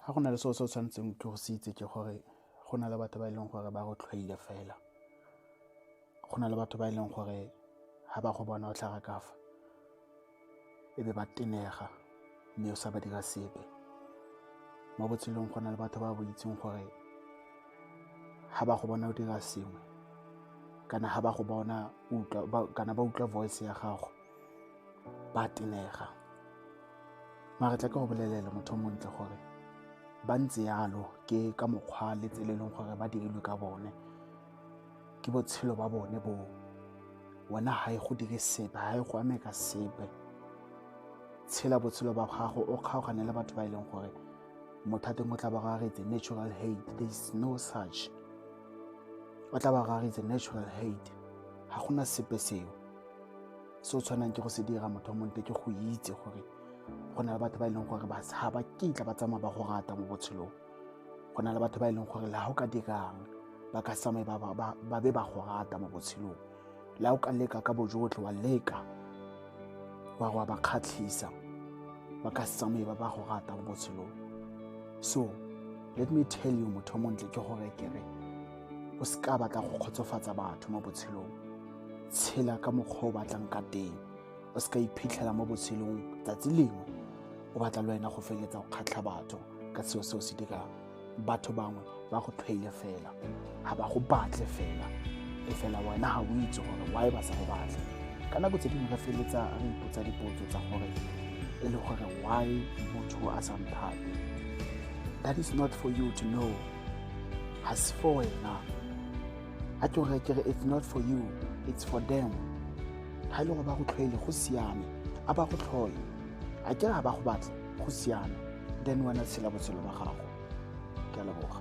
Ga go na le seo se o tshwanetseng ke go se itse, ke gore go na le batho ba e leng gore ba go tlhoile fela. Go na le batho ba e leng gore ga ba go bona o tlhaga kafa e be ba tenega, mme o sa ba dira sepe mo botshelong. Go na le batho ba bo itseng gore ga ba go bona o dira sengwe, kana ga ba go bona kana ba utlwa voice ya gago, ba tenega. Mare tla ke go bolelele, motho o montle, gore ba ntse yalo ke ka mokgwa le tsela e leng gore ba dirilwe ka bone, ke botshelo ba bone boo. Wena ga e go dire sepe, ga e go ame ka sepe. Tshela botshelo ba gago, o kgaogane le batho ba e leng gore motho a teng o tla ba raretse natural hate. There is no such, o tla ba raretse natural hate. Ga gona sepe seo se o tshwanang ke go se dira, motho o montle, ke go itse gore go na le batho ba e leng gore ga ba kitla ba tsamaya ba go rata mo botshelong. Go na le batho ba e leng gore le ga o ka dirang, ba ka tsamaye ba be ba go rata mo botshelong. Le ga o ka leka ka bojotlhe, wa leka wa wa ba kgatlhisa, ba ka se tsamaye ba ba go rata mo botshelong. So let me tell you, motho o montle, ke gore ke re o se ka batla go kgotsofatsa batho mo botshelong. Tshela ka mokgwa o batlang ka teng. O se ka iphitlhela mo botshelong tsatsi lengwe o batla le wena go feleletsa go kgatlha batho ka seo se o se dirang. Batho bangwe ba go tlhoile fela, ga ba go batle fela, e fela wena ga o itse gore why ba sa go batle. Ka nako tse dingwe re feleletsa re ipotsa dipotso tsa gore e le gore why motho a sa nthate. That is not for you to know, ga se for wena. A ke gore ke re it's not for you, it's for them. Ga e le gore ba go tlhoile, go siame, a ba go tlhoye. A ke ga ba go batle, go siame. Then wena tshela botshelo ba gago. Ke a leboga.